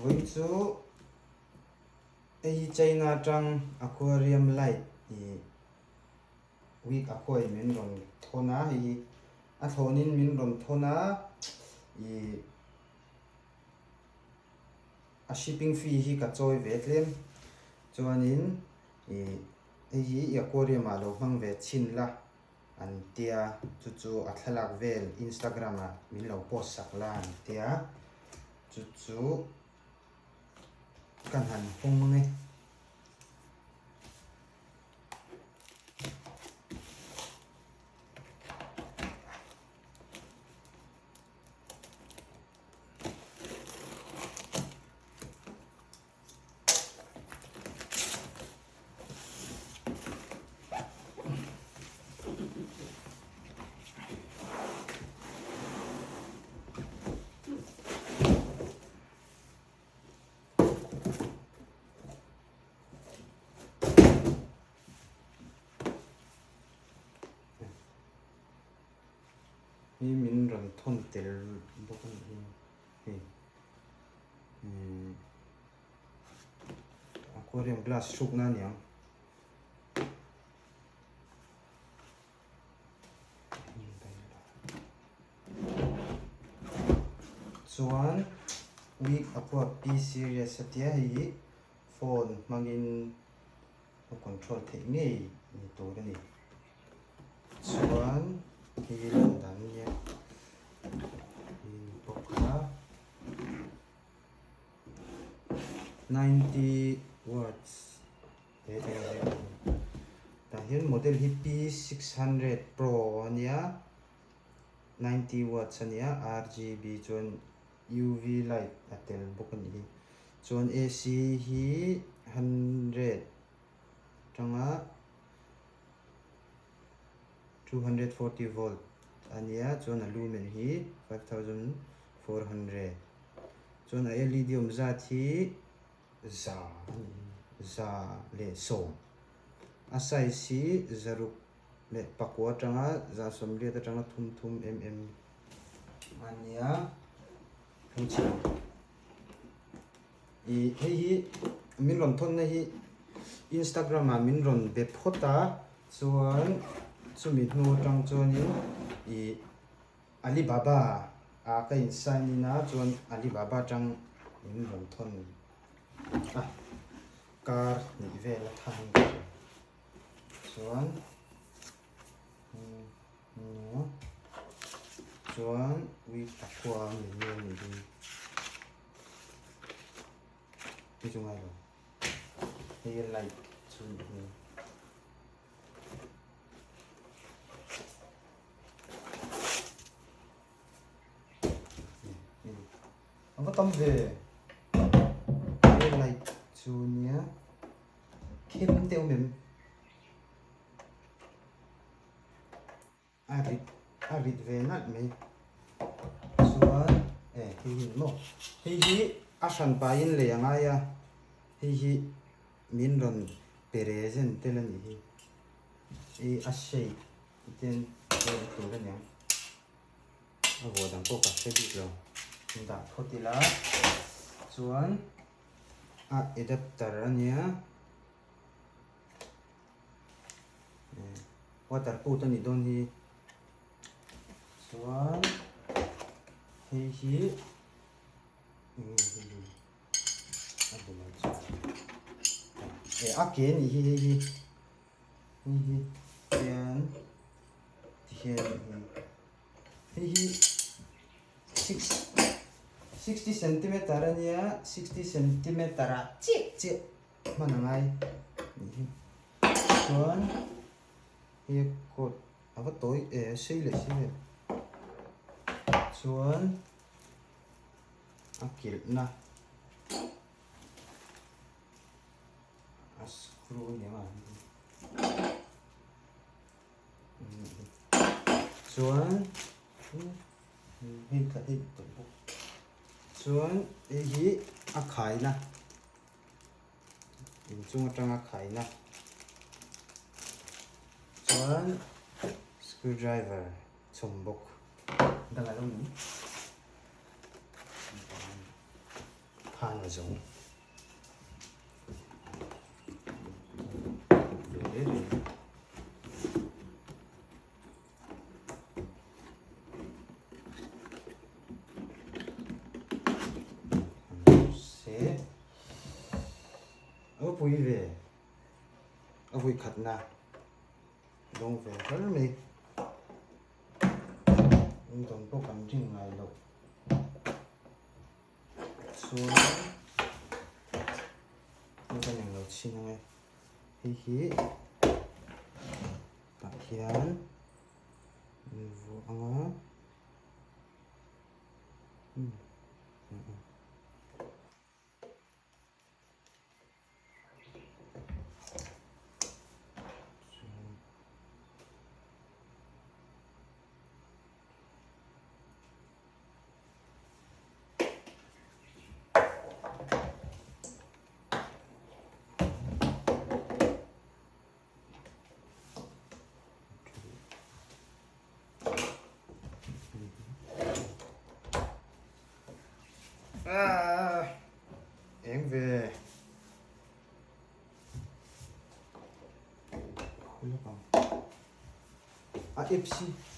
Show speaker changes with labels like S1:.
S1: Vawiin chu hei hi China atang aquarium light ih week a khuai min rawn thawn a hei hi a thlawnin min rawn thawn a ih a shipping fee hi ka chawi ve tlem chuanin ih hei hi i aquarium ah lo hmang ve chhin la. An tia, chu chu a thlalak vel Instagram ah min lo post sak la an tia, chu chu ka han hawng ang e. Hi min rawn thawn tel bawk a nih hi hei. Aquarium glass hrukna a ni ang. Chuan week aqua P series a tia hei hi phone hmangin a control theih ngei ni tur a ni. Chuan hei hi lan dan a nia hei ni bawk a. 90 watts he tah hian model hi P 600 pro a nia 90 watts a nia R_G_B chuan U_V light a tel bawk a nih hi chuan A_C hi hundred atanga 240 volt a nia chuan a lumen hi 5400 chuan a led awm zat hi za a ni za leh sawm a size hi zaruk leh pakua atanga za sawmriat atanga thum thum mm a nia hmeichhe Ih hei hi min rawn thawnna hi Instagram ah min rawn be phawt a chuan chumi hnu atang chuanin ih Alibaba ah ka in sign in a chuan Alibaba atang min rawn thawn a kar hnih vel a than ka hria chuan chuan ui pakua menu a nih hi. Hei chu ngai lo hei light chu nih hi a va tam ve hei light chu nia khem te awm em. A rit a rit ve nalh mai. Chuan e hei hi ni maw hei hi a hran pahin lei a ngai a hei hi min rawn pe re zen tel a nih hi hei a shape ten vel tur a niang a vuah dang pawh ka hre bik lo dah phawt ila chuan a adapter a nia. Water coat a nih dawn hi chuan hei hi eh a ke a nih hi hei hi hei hi hian tihian a nih hi hei hi six sixty centimeter a nia sixty centimeter ah chiah chiah. Hman a ngai nih hi chuan hei a coat a va tawi e a sei leh si ve chuan a kilhna a screw a ni ang a chuan hei tla hei tawh bawk chuan hei hi a khaina. Inchung atanga khaina chuan screw driver chhawm bawk dang alo ni. khan a zo. Se a pui ve a vui khatna dawng ve kher mai an dawn pawh kan ring ngai loh chuan hei kan englo chhin ange hei hi tah hian an vuah anga umm. Eng ve. A ip si.